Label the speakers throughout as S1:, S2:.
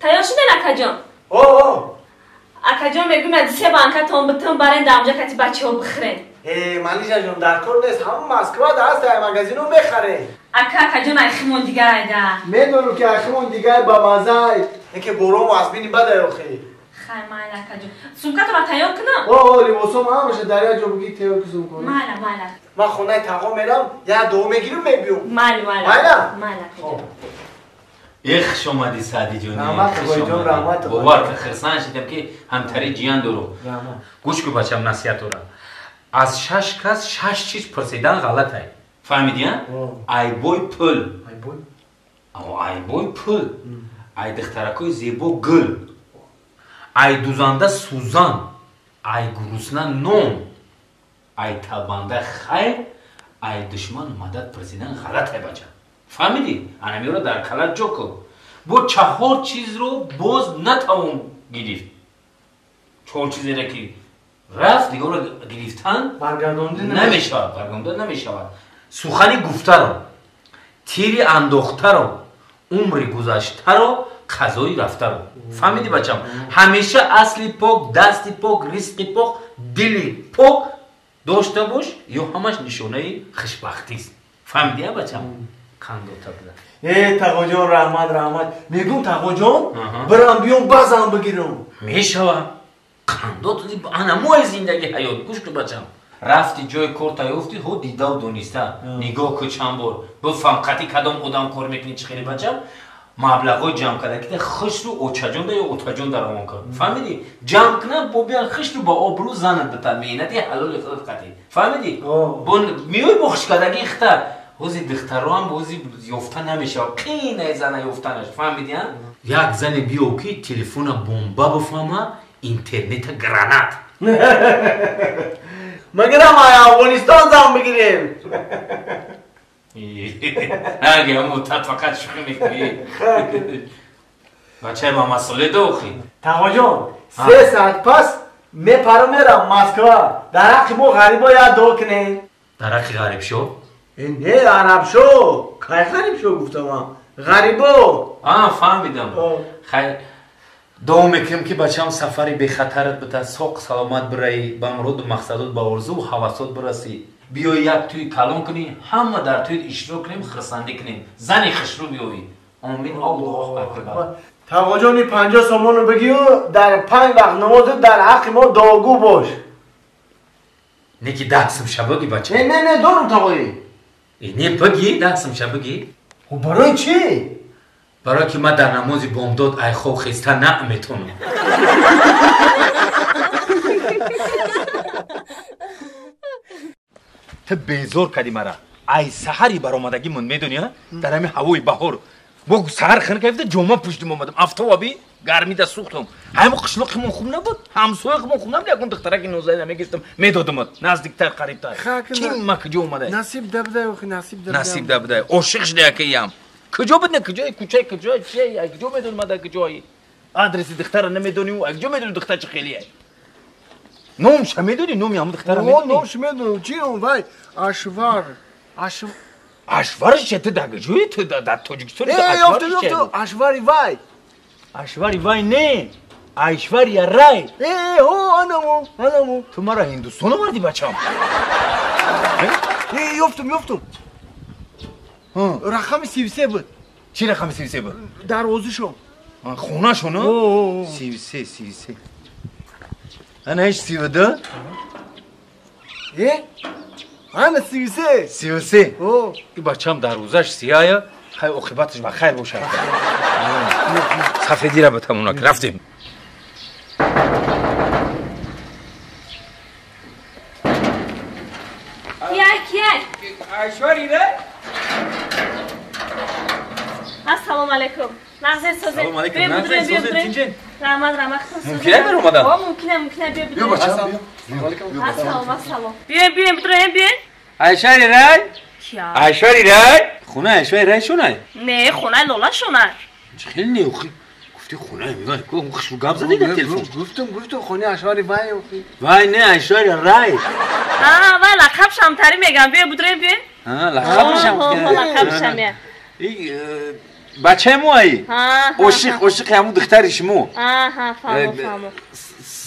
S1: Тайёр шуден, акаҷон?
S2: О,
S1: Акаҷон, мегӯм, аз се банкатон битун барен, дамҷа кати бачаҳо бихӯрен.
S2: Э, Малиша ҷон, дар кор нест, ҳама Москва даст ай магазино мехарем.
S1: Ака, акаҷон, айхимон дигар айда.
S2: Медонам ки айхимон дигар ба мазай. Яке бором аз бини бадай охи.
S1: Хай, майла, акаҷон. Сумкатонро тайёр кунам?
S2: О, либосом ҳамаша дар як ҷо буги тайёр ки сумка.
S1: Майла, майла.
S2: Ман хонаи тағо мерам, як дуо мегирам, мебиём.
S1: Майла, майла.
S2: Майла?
S1: Майла, акаҷон.
S3: Э, хуш омадӣ, Саъдиҷони.
S2: Раҳмат, Ғоибҷон, раҳмат.
S3: Бовар ка, хирсан шидам ки ҳамтари ҷиян дору.
S2: Раҳмат.
S3: Гӯш кун, бачам, насиҳатора. Аз шаш кас шаш чиз пурсидан ғалатай. Фаҳмидӣ, а? Айбой пул.
S2: Айбой?
S3: Айбой пул. Ай духтаракои зебо гул. Ай дузанда сӯзан. Ай гурусна нон. Ай талбанда хайр. Ай душман мадад пурсидан ғалатай, бачам. Фаҳмидӣ? Анамиро дар кала ҷо кун. Бо чаҳор чизро боз натавон гирифт. Чор чизеро ки рафт, дигарро гирифтан
S2: баргардонда
S3: намешавад, баргардонда намешавад. Сухани гуфтаро, тири андохтаро, умри гузаштаро, қазои рафтаро. Фаҳмидӣ, бачам? Ҳамеша асли пок, дасти пок, ризқи пок, дили пок дошта бош, ё ҳамаш нишонаи хушбахтист. Фаҳмидӣ, а, бачам? Қандота буда.
S2: Э, тағоҷон, раҳмат, раҳмат. Мегӯм, тағоҷон, бирам биём, базам бигирам.
S3: Мешава. Қандот ана мои зиндаги ҳаёт. Гӯш кун, бачам. Рафти ҷои кор таёфти, ҳо дидаву дониста. Нигоҳ кун чанд бор. Бифаҳм қати кадом одам кор мекунӣ, чӣ хеле, бачам. Маблағҳои ҷамъ кардагита хушру очаҷонда ё отаҷон даромон кун. Фаҳмидӣ? Ҷамъ кунам, бо биён хушру ба обрӯ занат бита, меҳнати ҳалоли худат қатӣ. Фаҳмидӣ? Бо меои бо хушкардагии хита. Ҳози духтароам ҳози ёфта намешавад. Қинай зана ёфтанаш. Фаҳмидӣ, а? Як зане биё ки телефона бомба бифаҳма, интернета гранат.
S2: Магарам ай Афғонистон зан бигирем.
S3: Аге, муддат фақат шӯхӣ мекунӣ. Бачаи Мамасоле дохи.
S2: Тағоҷон, 3 соат пас мепарам, мерам Москва. Дар ҳаққи мо ғарибо як дуо кунем.
S3: Дар ҳаққи ғарибшо?
S2: Не, арабшо. Кай ғарибшо гуфтам ман? Ғарибо.
S3: А, фаҳмидам. Хайр, дуо мекунем ки бачам сафари бехатарат бита, соқ саломат бираӣ, ба муроду мақсадот, ба орзуву ҳавасот бирасӣ. Биёй як тӯи калон кунӣ, ҳама дар тӯи иштирок кунем, хирсандӣ кунем. Зани хушрӯ биёвӣ. Омин, Аллоҳу акбар.
S2: Тағоҷони, 50 сомону бигию, дар 5 вақт намозу дар ҳаққи мо дуогӯ бош.
S3: Не ки 10 сум шабагӣ, бача.
S2: Не, не, не, дорум, тағоӣ.
S3: Не, бигӣ, 10 сум шабагӣ.
S2: Барои чӣ?
S3: Барои ки ман дар намози бомдод ай хоб хеста наметонам. Ту безор кардӣ мара. Ай саҳари баромадагимон, медонӣ, дар ҳамин ҳавои баҳор. Бо саҳар хин кардем, ҷома пӯшидим, омадам. Афтобаби гармида сӯхтам. Ҳамин қишлоқимон хуб набуд, ҳамсояқимон хуб набуд, ягон духтараки нозанина мегирифтам, медодамат. Наздиктар, қарибтар. Ким ма куҷо омадай?
S2: Насиб дабдай, охи, насиб дабдай.
S3: Насиб дабдай. Ошиқ шуда якиям. Куҷо буд, не куҷои кӯчаи, куҷои чие, куҷо медонӣ ма дар куҷои? Адреси духтара намедонӣ, куҷо медонӣ духтар чӣ хелие? Номша медонӣ? Номи ҳамон духтара медонӣ?
S2: Номш медонам. Чӣ ном вай? Ашвар.
S3: Ашвар че? Ту дар куҷои? Ту дар Тоҷикистон?
S2: Ашвар че? Ашвари вай.
S3: Ашвари вай не. Айшвария Рай.
S2: Э, ҳо, анамо, анамо.
S3: Ту мара Ҳиндустон овардӣ, бачам.
S2: Э, ёфтум, ёфтум. Рақами 33 буд.
S3: Чӣ рақами 33 буд?
S2: Дарвозишон.
S3: Хонашон? 33, 33. Ана иш 32?
S2: Э? Ана 33.
S3: 33. И бачам дарвозаш сияя, хай оқибаташ ба хайр бошад. Сафедира ба тамонак рафтем.
S1: Кияй, кияй?
S3: Айшвари ра?
S1: Ассалому алайкум. Нағзен созен.
S3: Салом алайкум. Нағзен созен, тинҷен.
S1: Раҳмат, раҳмат.
S3: Мумкин баромадан?
S1: О, мумкин, мумкин, биё,
S3: биё. Бачам,
S1: биё. Ассалом, ассалом. Биёем, биёем, бидроем, биёем.
S3: Айшвари рай?
S1: Кия?
S3: Айшвари рай? Хонаи Айшвари рай шонай?
S1: Не, хонаи Лола шонай.
S3: Хеле не, охи. Гуфти хонаи вай, ку хушрӯ гап задӣ дар телефон.
S2: Гуфтум, гуфтум, хонаи Айшвари вай, охи.
S3: Вай не, Айшвари рай.
S1: А, вай лақаб шамтарӣ мегам. Биё, бидроем, биёем.
S3: А, лақаб шам.
S1: Лақаб шам.
S4: Бачаи мо ай? Ошиқ, ошиқи ҳамун духтари шумо.
S1: Фаҳмо.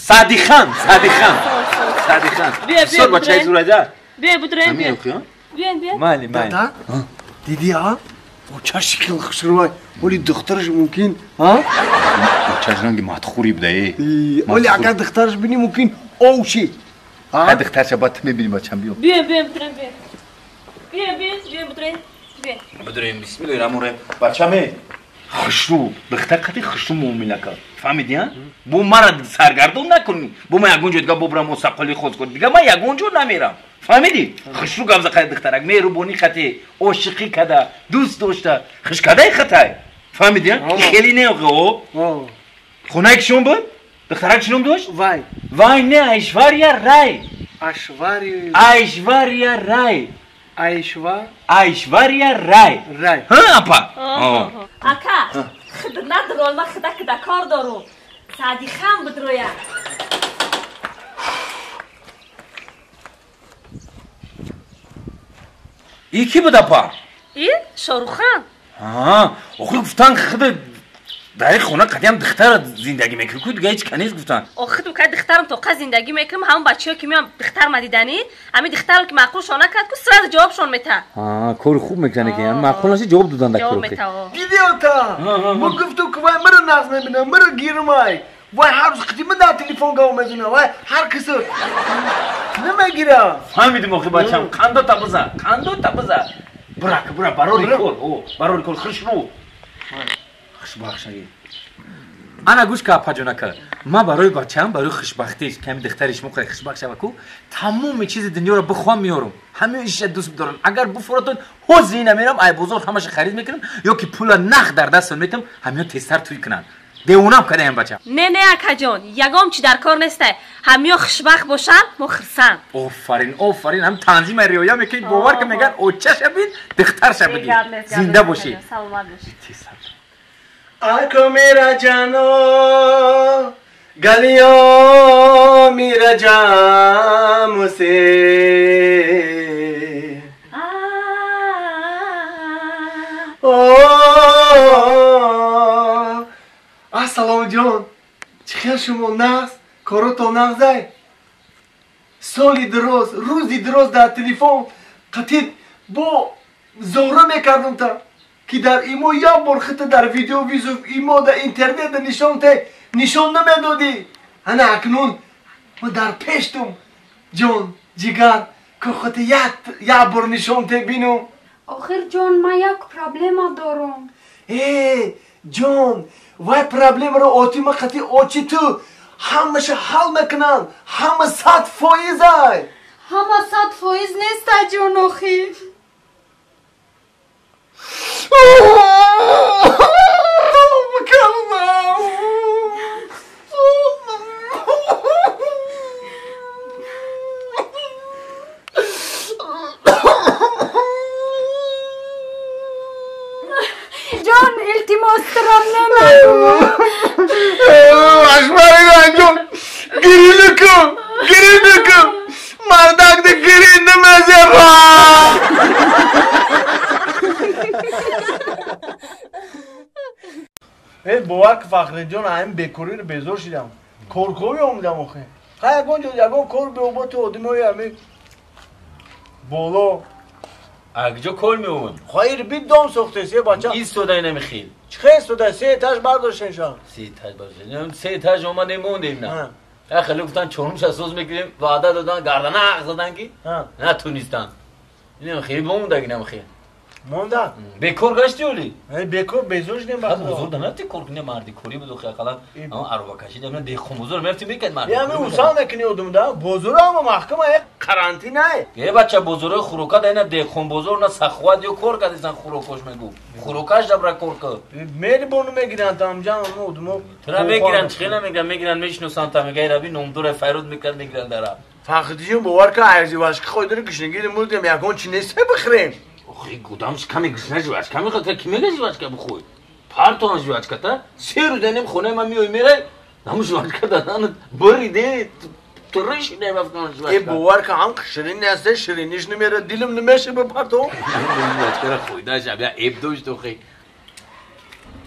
S4: Садихан, Садихан. Садихан. Бисёр бачаи зур айда.
S1: Биё, будроем, биё. Биё, биё.
S4: Майли, майли.
S2: Дада, диди а? Очаш хел хушрӯй. Оли духтараш мумкин, ҳа?
S4: Очаш ранги мадхури буда, э.
S2: Оли агар духтараш бини мумкин овши.
S4: А духтарша баъд ту мебини бачам, биё.
S1: Биё, биё, будроем, биё. Биё, биё, биё, будроем. Биё.
S4: Будроем, бисмиллоҳи раҳмони раҳим. Бачам, э. Хушрӯ, духтар қати хушрӯ муомила кард. Фаҳмидӣ, а? Бо мара саргардон накунӣ. Бо ман ягон ҷо дига бобрам осаққоли хоз кун. Дига ман ягон ҷо намерам. Фаҳмидӣ? Хушрӯ гап за духтарак, меҳрубонӣ қати, ошиқӣ када, дӯст дошта, хушкадаи хатай. Фаҳмидӣ, а? Хеле не охе, о. Хонаи кишон буд? Духтарак чӣ ном дошт?
S2: Вай.
S4: Вай не, Айшвария Рай.
S2: Ашвари.
S4: Айшвария Рай.
S2: Айшва.
S4: Айшвария Рай.
S2: Рай.
S4: Ҳа, апа.
S1: Ака, худ надрол, ман худа куда кор дорум. Садихан бидроя.
S4: И ки буд, апа?
S1: И Шорухан.
S4: Ҳа, охир гуфтан худ дар хона қадиам духтара зиндагӣ мекунӣ, ку дига ҳеҷ ка нест гуфтан.
S1: Охир ка духтарам тоқа зиндагӣ мекунам, ҳамон бачаҳо ки меоям духтар ма диданӣ, ҳамин духтарам ки маъқулшон накард, ку сразу ҷавобшон мета.
S4: Ҳа, кори хуб мекунанд ки маъқул наши ҷавоб додан дар
S1: Ҷавоб
S4: кор.
S1: мета.
S2: Видеота. Мо гуфтум ки вай маро нағз мебинам, маро гирмай. Вай ҳар рӯз қити ман дар телефон гав мезанам, вай ҳар касо намегирам.
S4: Фаҳмидим охи бачам, қандота бизан, қандота бизан. Бура, бура, барори кор, о, барори кор, хушрӯ. Хушбахт. Ана гӯш ка, апаҷонака. Ман барои бачаам, барои хушбахтиш, ками духтари шумо хушбахт шава ку, тамоми чизи дунёро бихоҳам меорам. Ҳамаи иша дӯст бидорам. Агар буфуратон, ҳозир ина мерам, ай бозор ҳамаша харид мекунам, ё ки пула нақд дар дастон метам, ҳамиё тезтар тӯй кунанд. Девонам кардаям бачам.
S1: Не, не, акаҷон, ягон чи дар кор нестай. Ҳамиё хушбахт бошанд, мо хурсанд.
S4: Офарин, офарин, ҳам танзима риоя мекунед, бовар ки мегӯянд очаша бин, духтарша бигир. Зинда бошӣ.
S1: Саломат бошӣ.
S2: Ако мера ҷано, галиё мера ҷамусе. Ассалому ҷон, чӣ хел шумо нағз, коротон нағзай? Соли дароз, рӯзи дароз дар телефон қатид бо зора мекардам та ки дар имо як бор хита дар видео визу имо дар интернет нишон те нишон намедодӣ. Ана акнун ма дар пештум ҷон, ҷигар, ки хита як бор нишон те бинум.
S5: Охир ҷон, ман як проблема дорам.
S2: Э, ҷон, вай проблемаро отима қати очи ту ҳамаша ҳал мекунанд, ҳама 100% ай.
S5: Ҳама 100% неста ҷон охир. Ҷон, илтимос турам намагӯ.
S2: Ашмари ҷон, гирӣ кун, гирӣ кун. Мардак да гирӣ намезеба. Э, бовар ки Фахриҷон, ҳамин бекориро безор шидам. Корковӣ омадам охе. Ха ягон ҷо ягон кор биёбо ту одамои ҳамин боло.
S3: Акҷо кор меованд?
S2: Хайр, бит дом сохтес, е бача.
S3: Истода инами хел.
S2: Чӣ хел истода? Се этаж бардоштен шам.
S3: Се этаж бардоштен. Се этаж омадем мондем на. Я хеле гуфтан чорумша соз мекунем, ваъда додан, гардана ҳақ задан ки натунистан. Инам хел монда инам хел.
S2: Монда?
S3: Бекор гашти оли?
S2: Бекор безор шудем ба худо.
S3: Бозор да нафти кор кунем, марди кори буд охи ақаллан аробакашӣ да деҳқон бозор мерафтим мекард марди.
S2: Я ме усан мекунӣ одум да? Бозор ҳама маҳкама е карантин ай.
S3: Е бача бозорҳои хӯрока да ина деҳқон бозор на саховат ё кор кардесан хӯрокош мегӯ. Хӯрокаш дабра кор кар.
S2: Мери бону мегиранд тамҷан одумо.
S3: Тура мегиранд, чӣ хела мегиранд, мегиранд мешиносанд та мега раби номдор файрод мекард мегиранд дара.
S2: Фахриддин бовар ка айзи вашки хойдори гушнагири мурдем ягон чи нест бихӯрем.
S3: Охи гудам шиками гушна жвачка мехоҳад, ки мега жвачка бихӯй? Партон жвачка та се рӯз анем хонаи ман меои мерай, наму жвачка даданат бириде
S6: Турш намефкан
S2: Э бовар кун ҳам ширин нест, шириниш намера, дилам намеша бипартом.
S3: Жвачкара хӯрда шаб я эб дошт охи.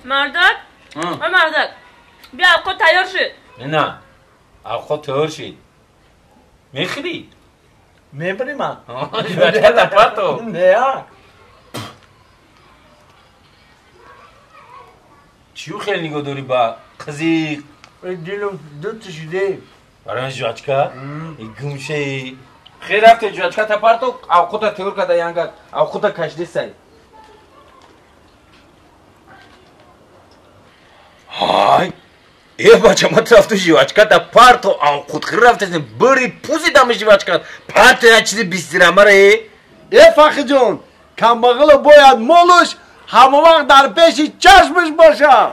S1: Мардак? Ой мардак. Бия овқот тайёр шуд.
S3: На. Овқот тайёр шуд. Мехӯрӣ?
S2: Мебарӣ ман?
S3: Жвачката парто.
S2: Не.
S3: Чию хеле нигоҳ дорӣ ба қизи?
S2: Дилам дута шуде.
S3: Барои жвачка? Гумшаи. Хел рафте жвачката парто, овқота тайёр карда янгак, овқота кашидесай. Ҳай! Э бача, ма рафту жвачката парто, овқотхӯр рафтесем, бири пузидами жвачкат. Парто як чизи бистирамара э.
S2: Э Фахиҷон, камбағало бояд молуш ҳама вақт дар пеши чашмаш бошад.